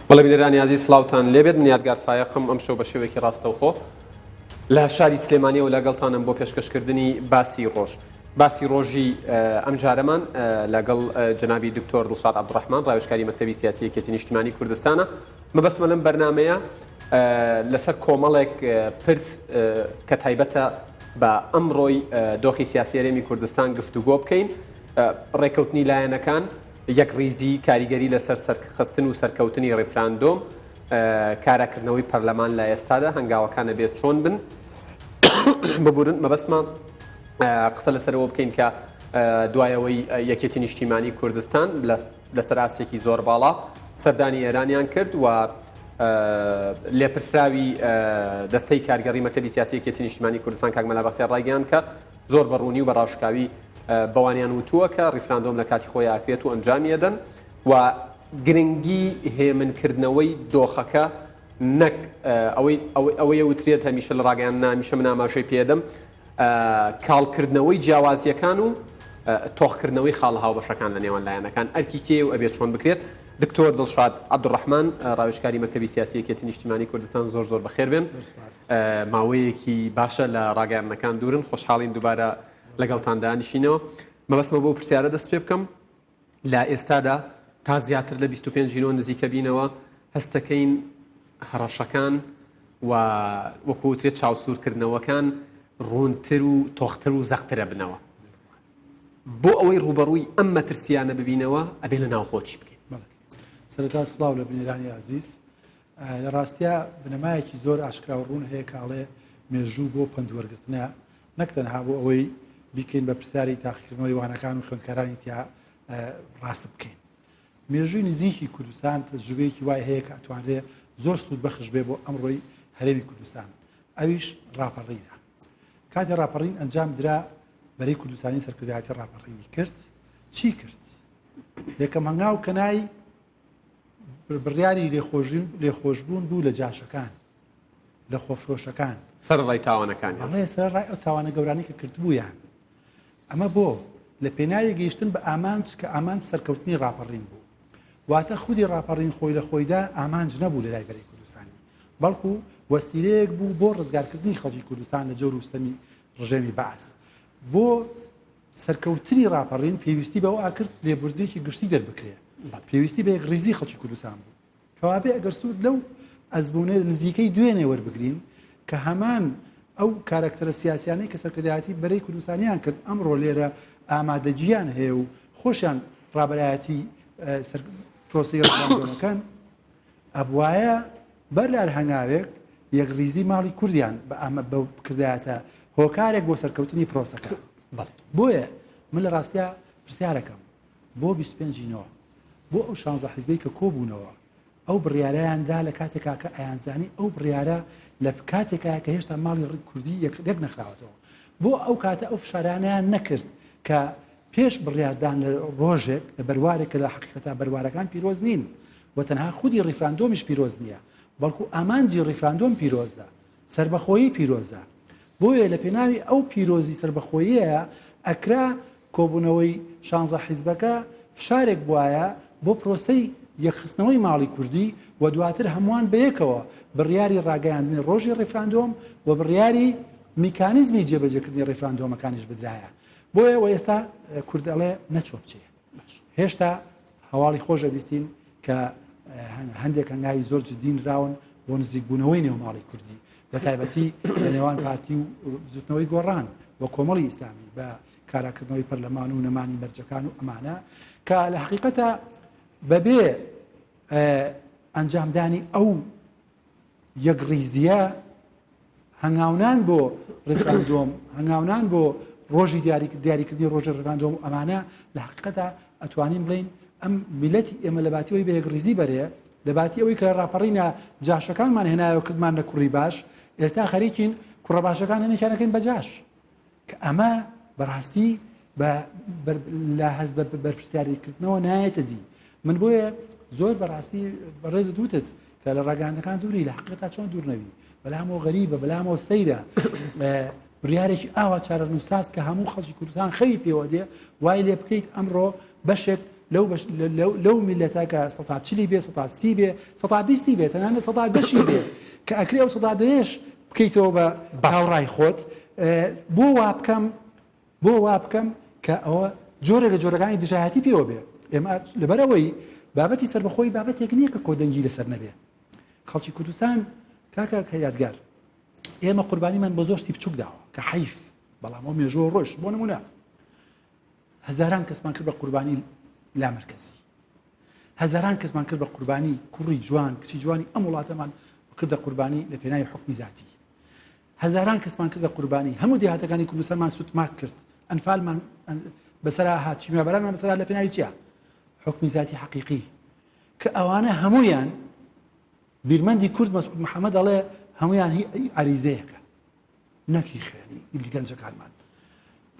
بەڵێ بینەرانی ئازیز سڵاوتان لێبێت من یادگار فایەقم ئەمشەو بە شێوەیەکی ڕاستەوخۆ لە شاری سلێمانیەوە لەگەڵتانم بۆ پێشکەشکردنی باسی ڕۆژ باسی ڕۆژی ئەم جارەمان لەگەڵ جەنابی دکتۆر دڵشاد عەبدوڕەحمان ڕاوێژکاری مەکتەبی سیاسی یەکێتی نیشتیمانی کوردستانە مەبەستمە لەم بەرنمەیە لەسەر کۆمەڵێک پرس کە تایبەتە بە ئەمڕۆی دۆخی سیاسی هەرێمی کوردستان گفتوگۆ بکەین ڕێککەوتنی لایەنەکان یەکڕیزی کاریگەری لەسەر سەرخستن و سەرکەوتنی ڕیفراندۆم، کاراکردنەوەی پەرلەمان لە ئێستادا، هەنگاوەکان ئەبێت چۆن بن؟ ببورن مەبەستمە قسە لەسەرەوە بکەین کە دوایەوەی یەکێتی نیشتیمانی کوردستان لەسەر ئاستێکی زۆر باڵا سەردانی ئێرانیان کرد و لێپرسراوی دەستەی کارگەڕی مەکتەبی سیاسی یەکێتی نیشتیمانی کوردستان کاک مەلا بەختیار ڕایگەیاند کە زۆر بە ڕوونی و بە ڕاشکاوی بەوانیان وتووە کە ڕیفراندۆم لە کاتی خۆی ئاکرێت و ئەنجامی ئەدەن و گرنگی هێمنکردنەوەی دۆخەکە نەک ئەوەی ئەوەی وترێت هەمیشە لە ڕاگەیان نامیشە من ئاماژەی پێدەم کاڵکردنەوەی جیاوازیەکان و تۆخکردنەوەی خاڵە هاوبەشەکان لە نێوان لایەنەکان ئەرکی کێ و ئەبێت چۆن بکرێت دکتۆر دڵشاد عەبدولڕەحمان ڕاوێژکاری مەکتەبی سیاسی یەکێتی نیشتیمانی کوردستان زۆر زۆر بەخێر بێن ماوەیەکی باشە لە ڕاگەیاندنەکان دوورن خۆشحاڵین دووبارە لەگەڵتان دانیشینەوە مەبەستمە بۆ پرسیارە دەست پێ بکەم لە ئێستادا تا زیاتر لە 25 نۆ نزیکە بینەوە هەستەکەین هەڕەشەکان و وەکوترێت چاوسوورکردنەوەکان ڕوونتر و تۆختر و زەخترە بنەوە بۆ ئەوەی ڕووبەڕووی ئەم مەترسیانە ببینەوە ئەبێ لە ناوخۆ چی بکەین؟ سەرەتا سڵاو لە بینەرانی ئازیز. لە ڕاستیا بنەمایەکی زۆر ئاشکرا و ڕوون هەیە کە ئەڵێ مێژوو بۆ پەند وەرگرتنە نەک تەنها بۆ ئەوەی بیکەین بە پرسیاری تاقیکردنەوەی وانەکان و خوێندکارانی تیا ڕاست بکەین. مێژووی نزیکی کوردستان تەجروبەیەکی وای هەیە کە ئەتوانرێ زۆر سوود بەخش بێ بۆ ئەمڕۆی هەرێمی کوردستان ئەویش ڕاپەڕینە. کاتێ ڕاپەڕین ئەنجام درا بەرەی کوردستانی سەرکردایەتی ڕاپەڕینی کرد چی کرد؟ یەکەم هەنگاو کەنای بڕیاری لێخۆشبوون بوو لە جاشەکان لە خۆفرۆشەکان سەرڕای تاوانەکان بەڵێ سەرڕای ئەو تاوانە گەورانی کە کردبوویان ئەمە بۆ لە پێناوی گەیشتن بە ئامانج کە ئامانج سەرکەوتنی ڕاپەڕین بوو واتە خودی ڕاپەڕین خۆی لە خۆیدا ئامانج نەبوو لە لای بەرەی کوردستانی بەڵکو وەسیلەیەک بوو بۆ ڕزگارکردنی خەڵکی کوردستان لە جەور و ستەمی ڕژێمی بەعس بۆ سەرکەوتنی ڕاپەڕین پێویستی بەوە ئاکرد لێبوردنێکی گشتی دەربکرێ پێویستی بە یەکڕیزی خەڵکی کوردستان بوو کەوابێ ئەگەر سوود لەو ئەزموونە نزیکەی دوێنێ وەربگرین کە هەمان ئەو کارەکتەرە سیاسیانەی کە سەرکردایەتی بەرەی کوردستانیان کرد ئەمڕۆ لێرە ئامادەگیان هەیە و خۆشیان ڕابەرایەتی پرۆسەی ڕیفراندۆمەکەن ئەبوایە بەر لە هەر هەنگاوێک یەکڕیزی ماڵی کوردیان بە ئەمە بکردایەتە هۆکارێک بۆ سەرکەوتنی پرۆسەکە بۆیە من لە ڕاستیا پرسیارەکەم بۆ 25 نۆ بۆ ئەو شانزە حیزبەی کە کۆبوونەوە ئەو بڕیارەیان دا لە کاتێکا کە ئەیانزانی ئەو بڕیارە لە کاتێکا کە هێشتا ماڵی کوردی یەک نەخراوەتەوە بۆ ئەو کاتە ئەو فشارانیان نەکرد کە پێش بڕیاردان لە ڕۆژێک لە بەروارێک کە لە حقیقەتا بەروارەکان پیرۆز نین و تەنها خودی ڕیفراندۆمیش پیرۆز نییە بەڵکو ئامانجی ڕیفراندۆم پیرۆزە سربەخۆیی پیرۆزە بۆیە لە پێناوی ئەو پیرۆزی سربەخۆییە ئەکرا کۆبوونەوەی شانزە حیزبەکە فشارێک بوایە بۆ پرۆسەی یەکخستنەوەی ماڵی کوردی و دواتر هەمووان بەیەکەوە بڕیاری ڕاگەیاندنی ڕۆژی ڕیفراندۆم و بڕیاری میکانیزمی جێبەجێکردنی ڕیفراندۆمەکانیش بدرایە. بۆیە و ئێستا کورد ئەڵێ نەچوە بچێ. هێشتا هەواڵی خۆش ئەبیستین کە هەندێک هەنگاوی زۆر جددی نراون بۆ نزیکبوونەوەی نێو ماڵی کوردی بە تایبەتی لە نێوان پارتی و بزوتنەوەی گۆڕان و کۆمەڵی ئیسلامی بە کاراکردنەوەی پەرلەمان و نەمانی مەرجەکان و ئەمانە کە لە حقیقەتە بەبێ ئەنجامدانی ئەو یەکڕیزییە هەنگاونان بۆ ڕیفراندۆم، هەنگاونان بۆ ڕۆژی دیاریکردنی ڕۆژی ڕیفراندۆم و ئەمانە لە حقیقەتدا ئەتوانین بڵێین ئەم میلەتی ئێمە لە باتی ئەوەی بە یەکڕیزی بەرێ لە باتی ئەوەی کە لە ڕاپەڕینە جاشەکانمان هێنایەوە کردمان لە کوڕی باش ئێستا خەریکین کوڕە باشەکان هەنێکیان ئەکەین بە جاش کە ئەمە بەڕاستی لە هەست بە بەرپرسیاریکردنەوە نایەتە دی من بۆیە زۆر بەڕاستی بەڕێزت وتت کە لە ڕاگەاندەکان دووری لە حقیقەتا چۆن دوور نەبی بەلامەوە غەریبە بەلامەوە سەیرە بڕیارێکی ئاوا چارەنووساز کە هەموو خەڵکی کوردستان خەوی پێوە دێ وای لێ بکەیت ئەمڕۆ بەشێک لەو بەش لەو میلەتە کە سەتا چلی بێ سەتا سی بێ سەتا بیستی بێ تەنانەت سەتا دەشی بێ کە ئەکرێ ئەو سەتا دەیەش بکەیتەوە بە هاوڕای خۆت بۆ وا بکەم بۆ وا بکەم کە ئەوە جۆرێک لە جۆرەکانی دژایەتی پێوە بێ ئێمە لەبەرەوەی بابەتی سەربەخۆی بابەتێک نییە کە کۆدەنگی لەسەر نەبێ خەڵکی کوردستان کاکە کە یادگار ئێمە قوربانیمان بۆ زۆر شتی بچوک داوە کە حەیف بەڵام ئەو مێژووە ڕۆژ بۆ نمونە هەزاران کەسمان کرد بە قوربانی لامەرکەزی هەزاران کەسمان کرد بە قوربانی کوڕی جوان کچی جوانی ئەم وڵاتەمان کردە قوربانی لە پێناوی حکمی زیاتی هەزاران کەسمان کردە قوربانی هەموو دێهاتەکانی کوردستانمان سوتماک کرد ئەنفالمان بەسەرا هات کیمیابارانمان بەسەرا لە پێناوی چیا حکمی زیاتی حەقیقی کە ئەوانە هەمویان بیرمەندی کورد مەسعود محەممەد ئەڵێ هەمویان هی عریزەیەکە نەک هی خوێنی گەنجەکانمان.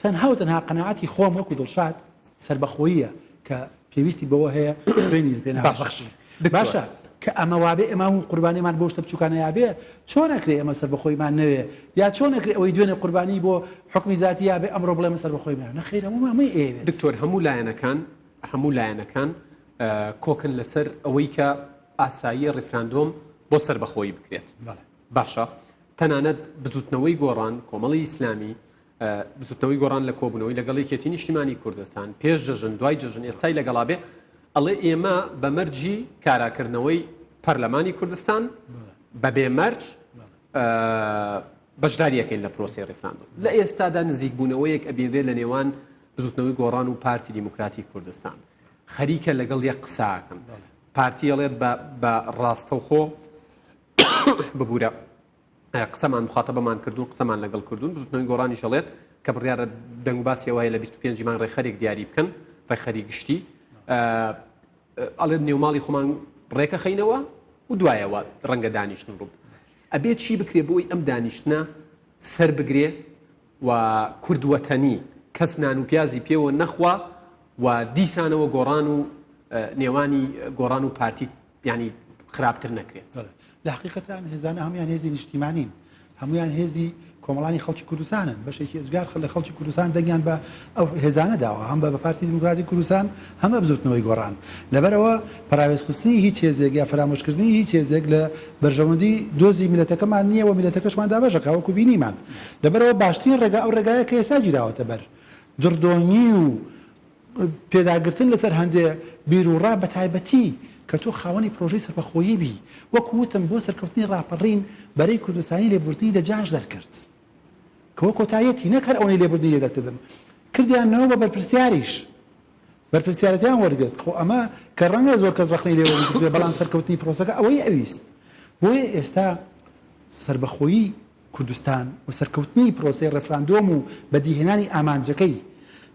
تەنها و تەنها قەناعەتی خۆم وەکو دڵشاد سەربەخۆییە کە پێویستی بەوە هەیە خوێنی لە پێناو باشە بەخشی. دکتۆر. باشە کە ئەمە وابێ ئێمە هەموو قوربانیمان بۆ شتە بچووکانە یابێ چۆن ئەکرێ ئێمە سەربەخۆیمان نەوێ یا چۆن ئەکرێ ئەوەی دوێنێ قوربانی بۆ حوکمی زاتی یابێ ئەمڕۆ بڵێ من سەربەخۆیم ناوێ نەخەیر هەموومان هەمووی ئەیەوێت. دکتۆر هەموو لایەنەکان هەموو لایەنەکان کۆکن لەسەر ئەوەی کە ئاساییە ڕیفراندۆم بۆ سەربەخۆیی بکرێت. بەڵێ. باشە تەنانەت بزوتنەوەی گۆڕان، کۆمەڵی ئیسلامی، بزوتنەوەی گۆڕان لە کۆبوونەوەی لەگەڵ یەکێتی نیشتیمانی کوردستان پێش جەژن دوای جەژن ئێستای لەگەڵا بێ ئەڵێ ئێمە بە مەرجی کاراکردنەوەی پەرلەمانی کوردستان بەبێ مەرج بەشداریەکەین لە پرۆسی ڕیفراندۆم لە ئێستادا نزیکبوونەوەیەک ئەبینرێت لە نێوان بزوتنەوەی گۆڕان و پارتی دیموکراتی کوردستان خەریکە لەگەڵ یەک قساکەن پارتی ئەڵێت بە ڕاستەوخۆ ببورە قسەمان مخاتەبەمان کردوون قسەمان لەگەڵ کردوون بزوتنەوەی گۆڕانیش ئەڵێت کە بڕیارە دەنگ و باسی ئەوە هەیە لە 25 مانگ ڕێکخەرێک دیاری بکەن ڕێکخەری گشتی ئەڵێت نێوماڵی خۆمان ڕێکەخەینەوە و دوایەوە ڕەنگە دانیشتن ڕوو ئەبێت چی بکرێ بۆی ئەم دانیشتنە سەر بگرێ و کورد وەتەنی کەس نان و پیازی پێوە نەخوا و دیسانەوە گۆڕان و نێوانی گۆڕان و پارتی یانی خراپتر نەکرێت. بەڵێ لە حقیقەتە ئەم هێزانە هەمویان هێزی نیشتیمانین، هەمویان هێزی کۆمەڵانی خەڵکی کوردستانن، بەشێکی ئێجگار لە خەڵکی کوردستان دەنگیان بە ئەو هێزانە داوە، هەم بە پارتی دیموکراتی کوردستان هەم بە بزوتنەوەی گۆڕان. لەبەرئەوە پەراوێزخستنی هیچ هێزێک یا فەرامۆشکردنی هیچ هێزێک لە بەرژەوەندی دۆزی میللەتەکەمان نییە و میللەتەکەشمان دابەشەکا وەکو بینیمان. لەبەرئەوە باشترین ڕێگا ئەو ڕێگایە کە ئێستا گیراوەتە بەر. دڕدۆنگی و پێداگرتن لەسەر هەندێ بیروڕا بەتایبەتی کە تۆ خاوەنی پرۆژەی سەربەخۆیی بی وەکو وتم بۆ سەرکەوتنی ڕاپەڕین بەرەی کوردستانی لێبوردنی لە جاش دەرکرد کە وە کۆتایەتی نەک هەر ئەوەی لێبوردنی لێ دەرکردن کردیانەوە بە بەرپرسیاریش بەرپرسیارەتیان وەرگرت خۆ ئەمە کە ڕەنگە زۆر کەس ڕەخنەی لێ وەرگرتبێ بەڵام سەرکەوتنی پرۆسەکە ئەوەی ئەویست بۆیە ئێستا سەربەخۆیی کوردستان و سەرکەوتنی پرۆسەی ڕێفراندۆم و بەدیهێنانی ئامانجەکەی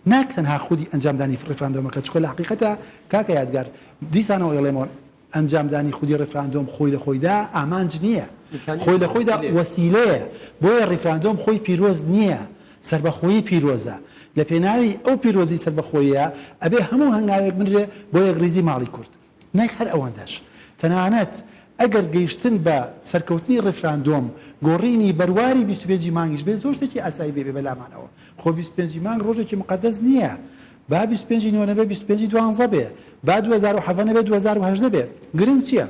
ناک تەنها خودی ئەنجامدانی ڕێفراندۆمەکە چونکە لە حەقیقەتا کاکە یادگار دیسانەوە ئەیڵێمەوە ئەنجامدانی خودی ڕێفراندۆم خۆی لە خۆیدا ئامانج نییە خۆی لە خۆیدا وەسیلەیە بۆیە ڕیفراندۆم خۆی پیرۆز نییە سەربەخۆیی پیرۆزە لە پێناوی ئەو پیرۆزی سەربەخۆییە ئەبێ هەموو هەنگاوێک بنرێ بۆ یەکڕیزی ماڵی کورد نەک هەر ئەوەندەش، تەنانەت ئەگەر گەیشتن بە سەرکەوتنی ڕیفراندۆم گۆڕینی بەرواری 25 ی مانگیش بێت زۆر شتێکی ئاسایی بێ بێ بەلامانەوە. خۆ 25 ی مانگ ڕۆژێکی موقەدەس نییە. با 25 ی نۆ نەبێ 25 ی دوانزە بێ. با 2017 نەبێ 2018 بێ. گرنگ چییە؟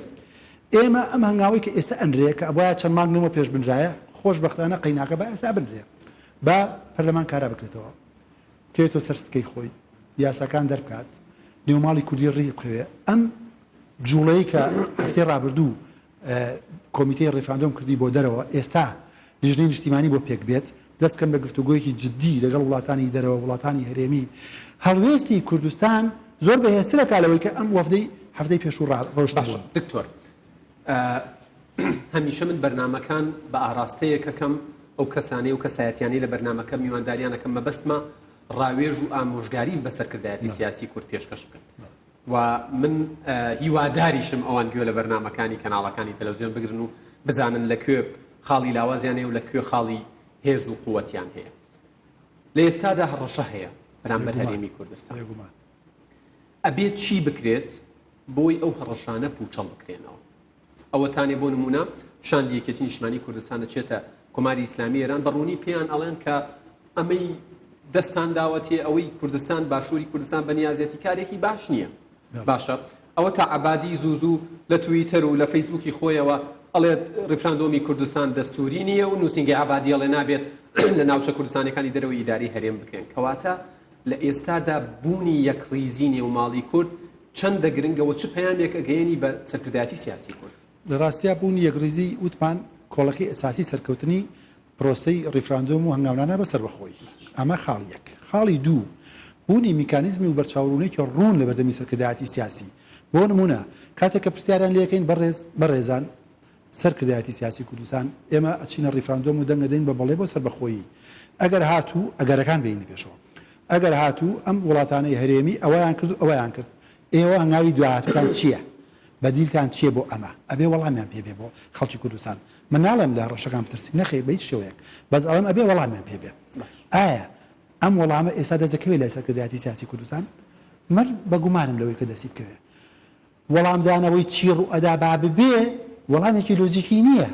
ئێمە ئەم هەنگاوەی کە ئێستا ئەنرێ کە ئەبوایە چەند مانگ لەمەو پێش بنرایە، خۆشبەختانە قەیناکە با ئێستا بنرێ. با پەرلەمان کارا بکرێتەوە. بکەوێتەوە سەر سکەی خۆی، یاساکان دەربکات، نێوماڵی کوردی ڕیک بکەوێ. ئەم جوڵەی کە هەفتەی ڕابردوو کۆمیتەی ڕیفراندۆم کردی بۆ دەرەوە، ئێستا لیژنەی نیشتیمانی بۆ پێک بێت، دەست بکەن بە گفتوگۆیەکی جدی لەگەڵ وڵاتانی دەرەوە، وڵاتانی هەرێمی. هەڵوێستی کوردستان زۆر بەهێزترە کا لەوەی کە ئەم وەفدەی هەفتەی پێشوو ڕۆیشتبوون. باشە دکتۆر، هەمیشە من بەرنامەکان بە ئاراستەیەک ئەکەم ئەو کەسانەی و کەسایەتیانەی لە بەرنامەکە میوانداریان ئەکەم مەبەستمە ڕاوێژ و ئامۆژگاریم بە سەرکردایەتی سیاسی کورد پێشکەش بکەن و من هیواداریشم ئەوان گوێ لە بەرنامەکانی کەناڵەکانی تەلەڤزیۆن بگرن و بزانن لە کوێ خاڵی لاوازیان هەیە و لە کوێ خاڵی هێز و قووەتیان هەیە لە ئێستادا هەڕەشە هەیە بەرامبەر هەرێمی کوردستان ئەبێت چی بکرێت بۆی ئەو هەڕەشانە پووچەڵ بکرێنەوە؟ ئەوەتانێ بۆ نموونە شاندی یەکێتی نیشتمانی کوردستان دەچێتە کۆماری ئیسلامی ئێران بە ڕوونی پێیان ئەڵێن کە ئەمەی دەستان داوەتێ ئەوەی کوردستان باشووری کوردستان بەنیازێتی کارێکی باش نییە. باشە ئەوە تا عەبادی زوو زوو لە تویتەر و لە فەیسبووکی خۆیەوە ئەڵێت ڕیفراندۆمی کوردستان دەستووری نییە و نووسینگەی عەبادی ئەڵێ نابێت لە ناوچە کوردستانیەکانی دەرەوەی ئیداری هەرێم بکرێن. کەواتە لە ئێستادا بوونی یەکڕیزی نێو ماڵی کورد چەندە گرنگە و چ پەیامێک ئەگەیەنی بە سەرکردایەتی سیاسی کورد؟ لە ڕاستیا بوونی یەکڕیزی وتمان کۆڵەکەی ئەساسی سەرکەوتنی پرۆسەی ڕیفراندۆم و هەنگاونانە بە سەربەخۆیی. ئەمە خاڵی یەک. خاڵی دوو، بوونی میکانیزمی و بەرچاوڕوونییەکی ڕوون لە بەردەمی سەرکردایەتی سیاسی. بۆ نموونە، کاتێک کە پرسیاریان لێ ئەکەین بەڕێز، بەڕێزان سەرکردایەتی سیاسی کوردستان، ئێمە ئەچینە ڕیفراندۆم و دەنگ ئەدەین بە بەڵێ بۆ سەربەخۆیی. ئەگەر هاتوو، ئەگەرەکان بێینە پێشەوە. ئەگەر هاتوو ئەم وڵاتانەی هەرێمی ئەوەیان کرد و ئەوەیان کرد، ئێوە هەنگاوی دواهاتووتان چییە؟ بەدیلتان چییە بۆ ئەمە؟ ئەبێ وەڵامیان پێ بێ بۆ خەڵکی کوردستان. من ناڵێم لە هەڕەشەکان بترسین، نەخێر بە هیچ شێوەیەک، بەس ئەڵێم ئەبێ وەڵامیان پێ بێ. ئایا ئەم وەڵامە ئێستا دەست دەکەوێ لای سەرکردایەتی سیاسی کوردستان؟ من بە گومانم لەوەی کە دەستی بکەوێ. وەڵامدانەوەی چی ڕووئەدا با ببێ وەڵامێکی لۆجیکی نییە.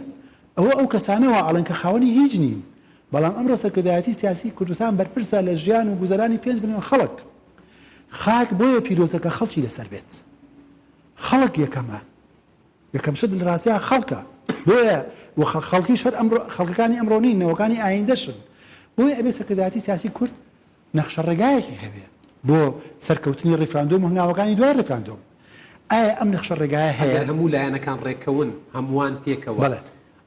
ئەوە ئەو کەسانە وا ئەڵێن کە خاوەنی هیچ نین. بەڵام ئەمڕۆ سەرکردایەتی سیاسی کوردستان بەرپرسە لە ژیان و گوزەرانی 5 ملیۆن خەڵک. خاک بۆیە پیرۆزە کە خەڵکی لەسەر بێت. خەڵک یەکەمە. یەکەم شت لە ڕاستیا خەڵکە. بۆیە و خەڵکیش هەر ئەمڕۆ خەڵکەکانی ئەمڕۆ نین، نەوەکانی ئایندەشن. بۆیە ئەبێ سەرکردایەتی سیاسی کورد نەخشە ڕێگایەکی هەبێ بۆ سەرکەوتنی ڕیفراندۆم و هەنگاوەکانی دوای ڕیفراندۆم. ئایا ئەم نەخشە ڕێگایە هەیە؟ ئەگەر هەموو لایەنەکان ڕێککەون، هەمووان پێکەوە، بەڵێ.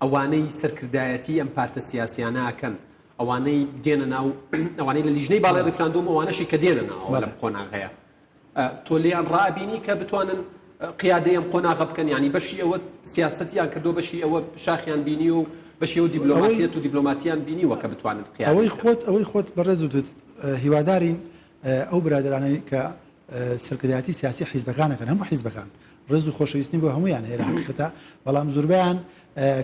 ئەوانەی سەرکردایەتی ئەم پارتە سیاسیانە ئەکەن، ئەوانەی دێنە ناو، ئەوانەی لە لیژنەی باڵای ڕیفراندۆم، ئەوانەشی کە دێنە ناوەوە لەم قۆناغەیە، تۆ لێیان ڕائەبینی کە بتوانن قیادەی ئەم قۆناغە بکەن؟ یانی بەشی ئەوە سیاسەتیان کردووە، بەشی ئەوە شاخیان بینیوە و بەشی ئەوە دیبلۆماسیەت و دیبلۆماتیان بینیوە کە بتوانن قیادەی ئەوەی خۆت ئەوەی خۆت بەڕێز وتت هیوادارین ئەو برادەرانەی کە سەرکردایەتی سیاسی حیزبەکان ئەکەن هەموو حیزبەکان ڕێز و خۆشەویستیم بۆ هەمویان هەیە لە حقیقەتە بەڵام زوربیان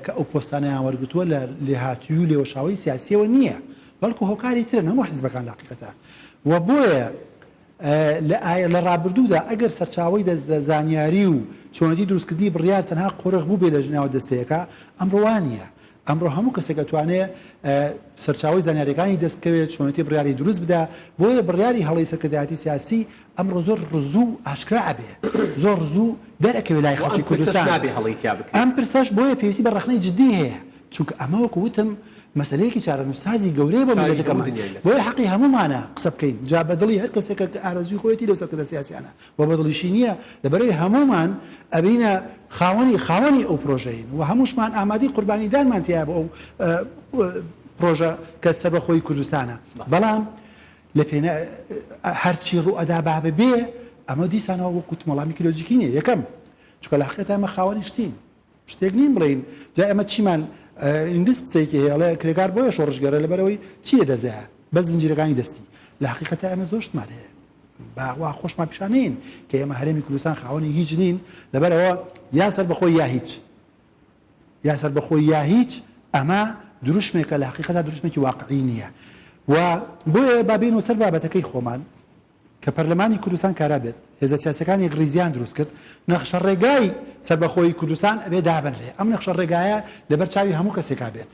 کە ئەو پۆستانیان وەرگتووە لە لێهاتووی و لێوەشاوەی سیاسیەوە نییە بەڵکو هۆکاری ترن هەموو حیزبەکان لە حقیقەتە و بۆیە لە ڕابردوودا ئەگەر سەرچاوەی زانیاری و چۆنێتی دروستکردنی بڕیار تەنها قۆرخ بووبێ لە ناو دەستەیەکا، ئەمڕۆ وا نییە. ئەمڕۆ هەموو کەسێک ئەتوانێ سەرچاوەی زانیارییەکانی دەست بکەوێت، چۆنێتی بڕیاری دروست بدا، بۆیە بڕیاری هەڵەی سەرکردایەتی سیاسی ئەمڕۆ زۆر زوو ئاشکرا ئەبێ، زۆر زوو دەرئەکەوێ لای خەڵکی کوردستان. ئەم پرسەش بۆیە پێویستی بە ڕەخنەی جدی هەیە. چونکە ئەمە وەکو وتم مەسەلەیەکی چارەنووسسازی گەورەیە بۆ میللەتەکەمان، بۆیە حەقی هەموومانە قسە بکەین، جا بە دڵی هەر کەسێکە کە ئارەزووی خۆیەتی لەو سەرکردە سیاسیانە و بە دڵیشی نییە، لەبەرئەوەی هەموومان ئەبینە خاوەنی خاوەنی ئەو پرۆژەین و هەمووشمان ئامادەی قوربانیدانمان تیایە بۆ ئەو پرۆژە کە سەربەخۆیی کوردستانە، بەڵام لە پێنا هەرچی ڕووئەدا با ببێ، ئەمە دیسانەوە وەکو وتم وەڵامێکی لۆجیکی نییە، یەکەم چونکە لە حەقیقەتا ئێمە خاوەنی شتین، شتێک نین بڵێین جا ئێمە چیمان ئینگلیس قسەیەکی هەیە ئەڵێ کرێکار بۆیە شۆڕشگێڕە لەبەرئەوەی چی لە دەستدایە بەس زنجیرەکانی دەستی لە حەقیقەتا ئێمە زۆر شتمان هەیە با وا خۆشمان پیشان نەین کە ئێمە هەرێمی کوردستان خاوەنی هیچ نین لەبەرئەوە یا سەربەخۆی یا هیچ یا سەربەخۆی یا هیچ ئەمە دروشمێکە لە حەقیقەتا دروشمێکی واقعی نییە و بۆیە با بێینەوە سەر بابەتەکەی خۆمان کە پەرلەمانی کوردستان کارا بێت، هێزە سیاسیەکان یەکڕیزیان دروست کرد، نەخشە ڕێگای سەربەخۆیی کوردستان ئەبێ دابنرێ، ئەم نەخشە ڕێگایە لەبەر چاوی هەموو کەسێکا بێت.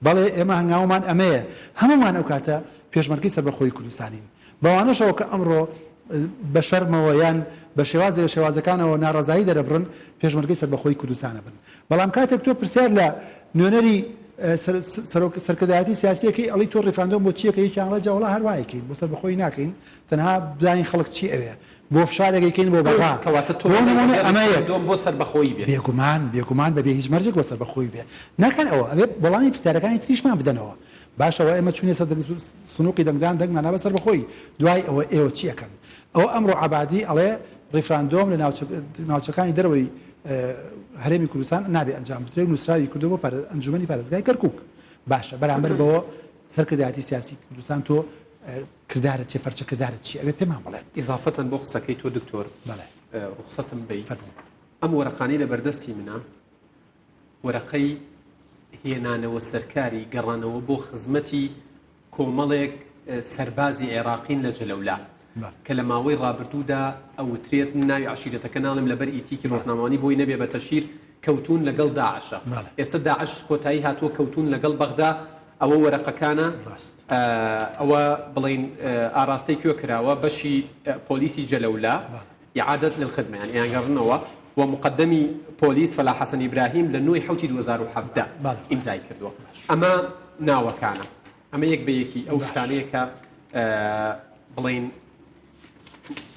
بەڵێ ئێمە هەنگاومان ئەمەیە، هەموومان ئەو کاتە پێشمەرگەی سەربەخۆیی کوردستانین. بەوانەشەوە کە ئەمڕۆ بە شەرمەوە یان بە شێوازێک لە شێوازەکانەوە ناڕەزایی دەرەبڕن، پێشمەرگەی سەربەخۆیی کوردستانە بن. بەڵام کاتێک تۆ پرسیار لە نوێنەری سەرۆک سەرکردایەتی سیاسیەکەی ئەڵی تۆ ڕیفراندۆم بۆ چیەکە یەکیان ئەڵێ جا وەڵا هەر وایەکەین بۆ سەربەخۆیی ناکەین تەنها بزانین خەڵک چی ئەوێ بۆ فشارێک ئەیکەین بۆ بەغا کەواتە تۆ بۆ نمونە ئەمە یەک ڕیفراندۆم بۆ سەربەخۆیی بێت. بێگومان بێگومان بەبێ هیچ مەرجێک بۆ سەربەخۆیی بێ نەکەن ئەوە ئەبێ وەڵامی پرسیارەکانی تریشمان بدەنەوە باشە وە ئێمە چوینە سەر سنوقی دەنگدان دەنگمان نا بە سەربەخۆیی دوای ئەوە ئێوە چی ئەکەن ئەوە ئەمڕۆ عەبادی ئەڵێ ڕیفراندۆم لە ناوچەکانی دەرەوەی هەرێمی کوردستان نابێ ئەنجام بدرێت و نووسراوی کردو بۆ ئەنجومەنی پارێزگای کەرکوک باشە بەرامبەر بەوە سەرکردایەتی سیاسی کوردستان تۆ کردارت چیە پەرچە کردارت چیە ئەبێ پێمان بڵێن. ئیزافەتەن بۆ قسەکەی تۆ دکتۆر بەڵێ ڕوخسەتم بەی فەرموو. ئەم وەرەقانەی لە بەردەستی منە وەرەقەی هێنانەوە سەرکاری گەڕانەوە بۆ خزمەتی کۆمەڵێک سەربازی عێراقین لە جەلەولا کە لە ماوەی ڕابردوودا ئەوترێت ناوی عەشیرەتەکە ناڵێم لەبەر ئیتیکی ڕۆژنامەوانی بۆی نەبێ بە تەشهیر کەوتوون لەگەڵ داعشە ئێستا داعش کۆتایی هاتووە کەوتوون لەگەڵ بەغدا. ئەوە وەرەقەکانە ڕاست. ئەوە بڵێین ئاراستەی کوێ کراوە بەشی پۆلیسی جەلەولا ئیعادەت للخدمە یان ئەیانگەڕنەوە و مقدمی پۆلیس فەلاح حەسەن ئیبراهیم لە نۆی حوتی 2017 ئیمزای کردووە ئەمە ناوەکانە ئەمە یەک بە یەکی ئەو شتانەیە کە بڵین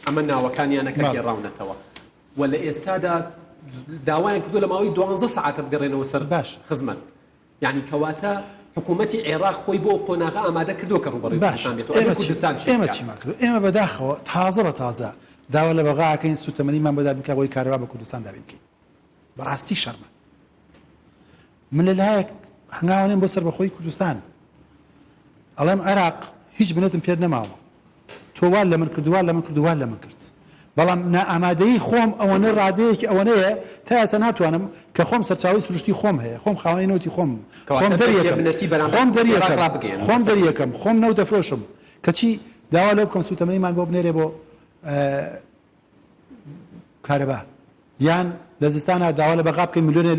ئەمە ناوەکانیانە کە گێڕاونەتەوە و لە ئێستادا داوایان کردو لە ماوەی دوانزە سەعاتە بگەڕێنەوە سەر باش خزمەت یانی کەواتە حکوومەتی عێراق خۆی بۆ ئەو قۆناغە ئامادە کردووە کە ڕووبەڕووی باش کوردستان بێتەوە، ئەبێ ئێمە چی کوردستان چی ئێمە بکات؟ چیمان کردووە؟ ئێمە بەداخەوە تازە بە تازە داوا لە بەغا ئەکەین سووتەمەنیمان بۆ دابین بکا بۆی کارەبا بە کوردستان دابین بکەین. بەڕاستی شەرمە. من لە لایەک هەنگاوانێم بۆ سەربەخۆیی کوردستان ئەڵێم عێراق هیچ منەتم پێت نەماوە تۆ وا لە من کرد وا لە من کرد وا لە من کرد بەڵام نائامادەیی خۆم ئەوەنە ڕادەیەکی ئەوەنەیە تا ئێستا ناتوانم کە خۆم سەرچاوەی سروشتی خۆم هەیە خۆم خاوەنی نەوتی خۆم خۆم دەریەکەم خۆم دەریەکەم خۆم دەریەکەم خۆم نەوت دەفرۆشم کەچی داوا لەو بکەم سوتەمەنیمان بۆ بنێرێ بۆ کارەبا یان لە زستانا داوا لە بەغا بکەین ملیۆنێ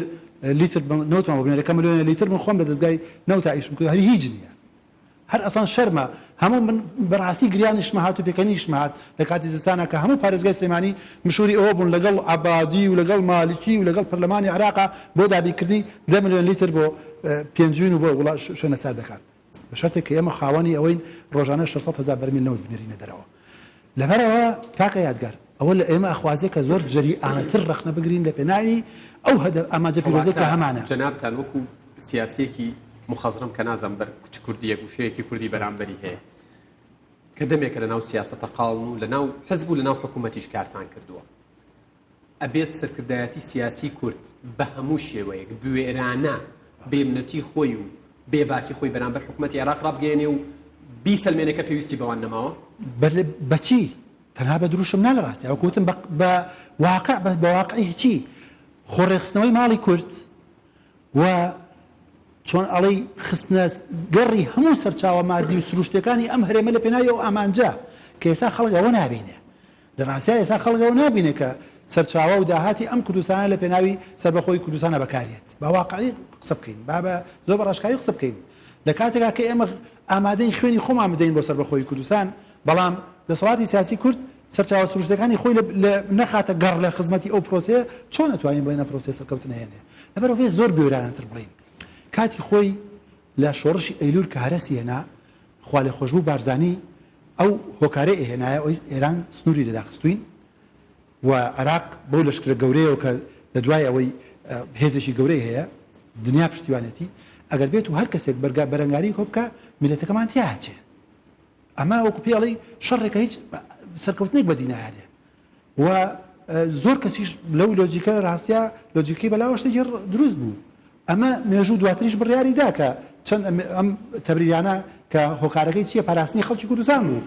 لیتر نەوتمان بۆ بنێرێ کە ملیۆنێ لیتر من خۆم لە دەزگای نەوتا ئیشم کردووە هەر هیچ نییە هەر ئەسان شەرمە هەموو من بەڕاستی گریانیشمە هات و پێکەنیشمە هات لە کاتی زستانە کە هەموو پارێزگای سلێمانی مشوری ئەوە بوون لەگەڵ عەبادی و لەگەڵ مالکی و لەگەڵ پەرلەمانی عێراقا بۆ دابینکردنی دە ملیۆن لیتر بۆ پێنجوین و بۆ وڵا شوێنە ساردەکان بە شەرتێک کە ئێمە خاوەنی ئەوەین ڕۆژانە 600 هەزار بەرمیل نەوت بنێرینە دەرەوە. لەبەرئەوە کاکە یادگار ئەوە لە ئێمە ئەخوازێ کە زۆر جەریئانەتر ڕەخنە بگرین لە پێناوی ئەو هەدەف ئامانجە پیرۆزەی کە کەواتە هەمانە. جەنابتان وەکو سیاسیەکی موخەزرەم کە نازانم بەر چ کوردیەک وشەیەکی کوردی بەرامبەری هەیە کە دەمێکە لەناو سیاسەتە قاڵن و لەناو حزب و لەناو حکوومەتیش کارتان کردووە ئەبێت سەرکردایەتی سیاسی کورد بە هەموو شێوەیەک بوێرانە بێمنەتی خۆی و بێ باکی خۆی بەرامبەر حکومەتی عێراق ڕابگەیەنێ و بیسەلمێنێ کە پێویستی بەوان نەماوە؟ بەچی؟ تەنها بە دروشم نا لە ڕاستیا وەکو وتم بە واقع بە واقعی هیچی خۆ ڕێکخستنەوەی ماڵی کورد و چۆن ئەڵێی خستنە گەڕی هەموو سەرچاوە مادی و سروشتەکانی ئەم هەرێمە لە پێناوی ئەو ئامانجە کە ئێستا خەڵک ئەوە نابینێ لە ڕاستیا ئێستا خەڵک ئەوە نابینێ کە سەرچاوە و داهاتی ئەم کوردستانە لە پێناوی سەربەخۆی کوردستانە بەکارێت. با واقعی قسە بکەین، با بە زۆر بە ڕاشکاوی قسە بکەین. لە کاتێکا کە ئێمە ئامادەین خوێنی خۆمان بدەین بۆ سەربەخۆیی کوردستان، بەڵام دەسەڵاتی سیاسی کورد سەرچاوە سروشتەکانی خۆی لە نەخاتە گەڕ لە خزمەتی ئەو پرۆسەیە، چۆن ئەتوانین بڵێین ئەم پرۆسەیە سەرکەوتن ئەهێنێ؟ لەبەرئەوە بێ زۆر بوێرانەتر بڵێین کاتی خۆی لە شۆڕشی ئەیلول کە هەرەسی هێنا، خوالێخۆشبوو بارزانی ئەو هۆکارەی ئەهێنایە ئەوەی ئێران سنووری لێ داخستووین و عێراق بەو لەشکرە گەورەیەوە کە لە دوای ئەوەی هێزێکی گەورەی هەیە دنیا پشتیوانێتی ئەگەر بێت و هەر کەسێک بەرگا بەرەنگاری خۆ بکە میلەتەکەمان تیا هەچێ ئەمە وەکو پێڵی شەڕێکە هیچ سەرکەوتنێک بەدی نایانێ و زۆر کەسیش لەو لۆجیکە لە ڕاستیا لۆجیکەی بەلاوە شتێکی دروست بوو ئەمە مێژوو دواتریش بڕیاری دا کە چەند ئەم تەبریرانە کە هۆکارەکەی چییە پاراستنی خەڵکی کوردستان بوو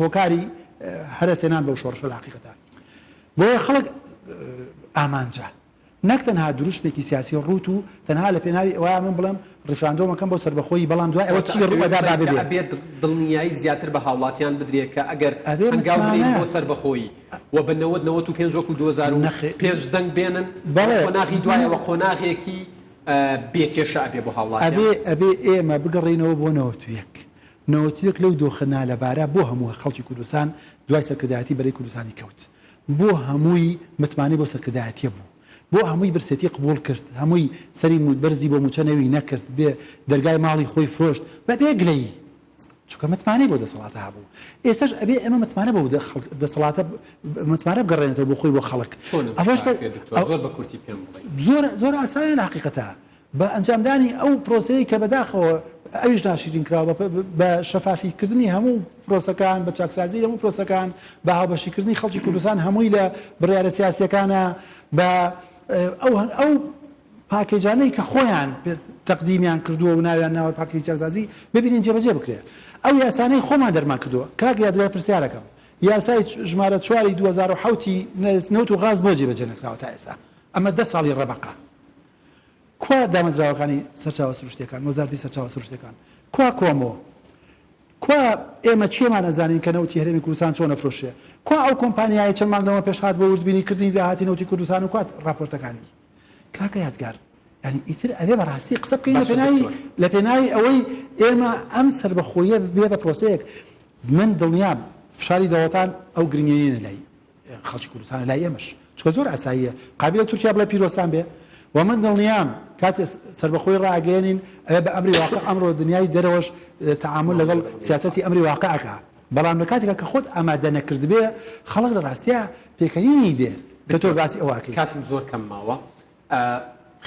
هۆکاری هەرەسێنان بەو شۆڕشە لە حقیقەتە بۆیە خەڵک ئامانجە نەک تەنها دروشمێکی سیاسی ڕووت و تەنها لە پێناوی ئەوەیا من بڵێم ڕیفراندۆمەکەم بۆ سەربەخۆیی بەڵام دوای ئەوە چی ڕوو ئەدا با ببێ. ئەبێت دڵنیایی زیاتر بە هاوڵاتیان بدرێ کە ئەگەر ئەبێ هەنگاو بنێین متمانە. بۆ سەربەخۆیی و بە 90 95 وەکو 2005 دەنگ بێنن بەڵێ. قۆناغی دوایەوە قۆناغێکی بێ کێشە ئەبێ بۆ هاوڵاتیان. ئەبێ ئەبێ ئێمە بگەڕێینەوە بۆ 91. 91 لەو دۆخە نالەبارە بۆ هەموو خەڵکی کوردستان دوای سەرکردایەتی بەرەی کوردستانی کەوت. بۆ هەمووی متمانەی بۆ سەرکردایەتیە بوو بۆ هەمووی برسێتی قبوڵ کرد هەمووی سەری بەرزی بۆ موچە نەوی نەکرد بێ دەرگای ماڵی خۆی فرۆشت بە بێ گلەیی چونکە متمانەی بۆ دەسەڵاتە هەبوو ئێستاش ئەبێ ئێمە متمانە بۆ دەسەڵاتە متمانە بگەڕێنێتەوە بۆ خۆی بۆ خەڵک ئەوەش زۆر بە کورتی پێم بڵێ زۆر زۆر ئاسانە لە حقیقەتە بە ئەنجامدانی ئەو پرۆسەیەی کە بەداخەوە ئەویش ناشیرین کراوە، بە شەفافیکردنی هەموو پرۆسەکان، بە چاکسازیی هەموو پرۆسەکان، بە هاوبەشیکردنی خەڵکی کوردستان هەمووی لە بڕیارە سیاسییەکانا، بە ئەو ئەو پاکێجانەی کە خۆیان تەقدیمیان کردووە و ناویان ناوە پاکێجی چاکسازی، ببینین جێبەجێ بکرێ. ئەو یاسانەی خۆمان دەرمان کردووە. کاک یادگار پرسیارەکەم، یاسای ژمارە چواری 2007 ی نەوت و غاز بۆ جێبەجێ نەکراوە تا ئێستا؟ ئەمە دە ساڵی ڕەبەقە. کوا دامەزراوەکانی سەرچاوە سروشتیەکان، وەزارەتی سەرچاوە سروشتیەکان؟ کوا کۆمۆ؟ کوا ئێمە کێمان ئەزانین کە نەوتی هەرێمی کوردستان چۆن ئەفرۆشرێ؟ کوا ئەو کۆمپانیایەی چەند مانگ لەمە پێش هات بۆ وردبینی کردنی داهاتی نەوتی کوردستان و کوا ڕاپۆرتەکانی؟ کاکە یادگار. یانی ئیتر ئەبێ بەڕاستی قسە بکەین لە پێناوی لە پێناوی ئەوەی ئێمە ئەم سەربەخۆیە بێ بە پرۆسەیەک من دڵنیام فشاری دەوڵەتان ئەو گرنگیە لای خەڵکی کوردستان لای ئێمەش چکە زۆر ئاساییە قابلە تورکیا بڵێ پیرۆستان بێ و من دڵنیام کاتێ سەربەخۆی ڕاگەیەنین ئەوێ بە ئەمری واقع ئەمڕۆ دنیای دەرەوەش تەعامل لەگەڵ سیاسەتی ئەمری واقعەکە بەڵام لە کاتێکا کە خۆت ئامادە نەکردبێ خەڵک لە ڕاستیا پێکەنینی دێ کە تۆ باسی ئەوە ئەکەیت. کاتم زۆر کەم ماوە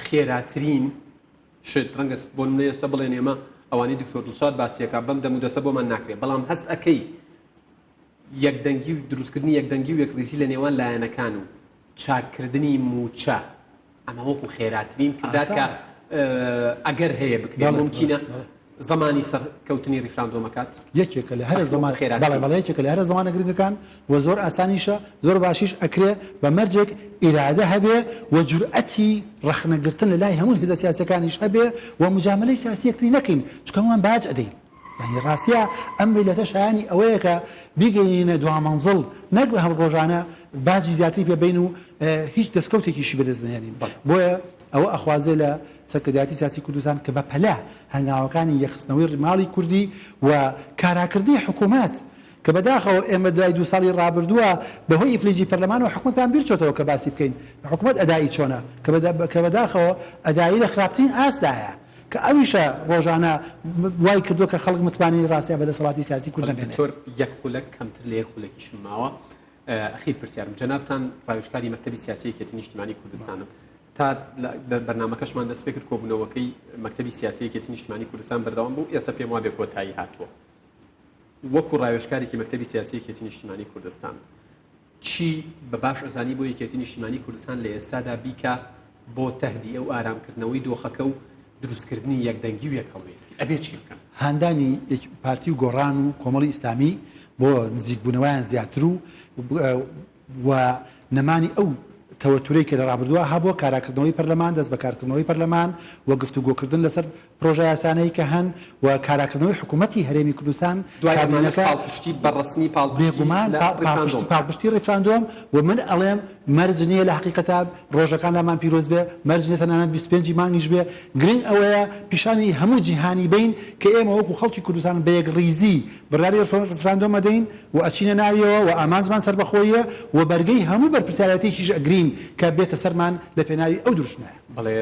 خێراترین شت ڕەنگە بۆ نمونە ئێستا بڵێن ئێمە ئەوانەی دکتۆر دڵشاد باسیەکە بەم دەم و دەسە بۆمان ناکرێت بەڵام هەست ئەکەی یەکدەنگی و دروستکردنی یەکدەنگی و یەکڕیزی لە نێوان لایەنەکان و چاککردنی مووچە ئەمە وەکو خێراترین کردار کە ئەگەر هەیە بکرێت مومکینە زمانی سەرکەوتنی ڕیفراندۆمەکات یەکێکە لە هەرە زمان بەڵێ بەڵێ یەکێکە لە هەرە زمانە گرنگەکان و زۆر ئاسانیشە زۆر باشیش ئەکرێ بە مەرجێک ئیرادە هەبێ و جورئەتی ڕەخنەگرتن لە لای هەموو هێزە سیاسەکانیش هەبێ و مجاملەی سیاسی یەکتری نەکەین چونکە هەمووان باج ئەدەین یانی ڕاستیا ئەم میللەتە شایانی ئەوەیە کە بیگەینینە دوا مەنزڵ نەک هەم ڕۆژانە باجی زیاتری پێ بەین و هیچ دەستکەوتێکیشی بەدەست نەهێنین بۆیە ئەوە ئەخوازێ لە سەرکردایەتی سیاسی کوردستان کە بە پەلە هەنگاوەکانی یەکخستنەوەی ماڵی کوردی و کاراکردنی حکوومەت کە بەداخەوە ئێمە دوای دوو ساڵی ڕابردووە بەهۆی ئیفلیجی پەرلەمانەوە حکومەتمان بیرچۆتەوە کە باسی بکەین حکومەت ئەدایی چۆنە کە بەداخەوە ئەدایی لە خراپترین ئاستدایە کە ئەویشە ڕۆژانە وای کردووە کە خەڵک متمانەی ڕاستیان بە دەسەڵاتی سیاسی کورد نەمێنێ. دکتۆر یەک خولەک کەمتر لە یەک خولەکیشم ماوە ئەخیر پرسیارم جەنابتان ڕاوێژکاری مەکتەبی سیاسی یەکێتی نیشتمانی کوردستانن تا بەرنامەکەشمان دەست پێ کرد کۆبوونەوەکەی مەکتەبی سیاسی یەکێتی نیشتمانی کوردستان بەردەوام بوو ئێستا پێم وابێ کۆتایی هاتووە وەکو ڕاوێژکارێکی مەکتەبی سیاسی یەکێتی نیشتمانی کوردستان چی بە باش ئەزانی بۆ یەکێتی نیشتیمانی کوردستان لە ئێستادا بیکا بۆ تەهدیئە و ئارامکردنەوەی دۆخەکە و دروستکردنی یەکدەنگی و یەکهەڵوێستی؟ ئەبێ چی بکەن؟ هاندانی پارتی و گۆڕان و کۆمەڵی ئیسلامی بۆ نزیکبوونەوەیان زیاتر و و نەمانی ئەو تەوەتورەی کە لە ڕابردووە هەبووە، کاراکردنەوەی پەرلەمان، دەستبەکارکردنەوەی پەرلەمان و گفتوگۆکردن لەسەر پرۆژە یاسانەی کە هەن و کاراکردنەوەی حکوومەتی هەرێمی کوردستان دوای ئەمانەش کابینەکە پاڵپشتی بە ڕەسمی پاڵپشتی بێگومان لە پا- پاڵپشتی ڕیفراندۆم. پاڵپشتی ڕیفراندۆم و من ئەڵێم مەرج نییە لە حەقیقەتا ڕۆژەکان لامان پیرۆز بێ مەرج نییە تەنانەت 25 ی مانگیش بێ گرنگ ئەوەیە پیشانی هەموو جیهانی بەین کە ئێمە وەکو خەڵکی کوردستان بە یەکڕیزی بڕیاری ڕیفراندۆم ئەدەین و ئەچینە ناویەوە و ئامانجمان سەربەخۆییە و بەرگەی هەموو بەرپرسیارێتیەکیش ئەگرین کە بێتە سەرمان لە پێناوی ئەو دروشمەیە. بەڵێ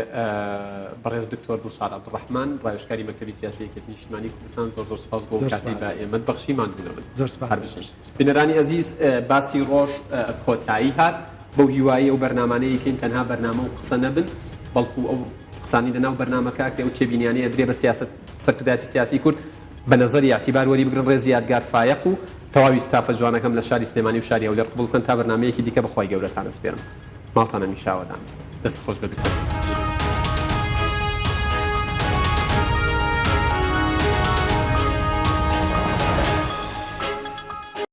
بەڕێز دکتۆر دڵشاد عەبدولڕەحمان ڕاوێژکاری مەکتەبی سیاسی یەکێتی نیشتیمانی کوردستان زۆر زۆر سپاس بۆ زۆر کاتەی بە سپاس. ئێمەت بەخشی ماندوو نەبن زۆر سپاس. هەر بژین. بینەرانی ئەزیز باسی ڕۆژ کۆتایی هات بەو هیوایەی ئەو بەرنامانەی یەکەین تەنها بەرنامە و قسە نەبن بەڵکو ئەو قسانی لەناو بەرنامەکە ئەکرێ ئەو تێبینیانەی ئەدرێ بە سیاسەت سەرکردایەتی سیاسی کورد بە نەزەری ئیعتیبار وەری بگرن ڕێزی یادگار فایەق و تەواوی ستافە جوانەکەم لە شاری سلێمانی و شاری هەولێر قبوڵ بکەن تا بەرنامەیەکی دیکە بە خوای گەورەتان ئەسپێرم. ماڵتان هەمیشە ئاوەدان. دەست خۆش بێت.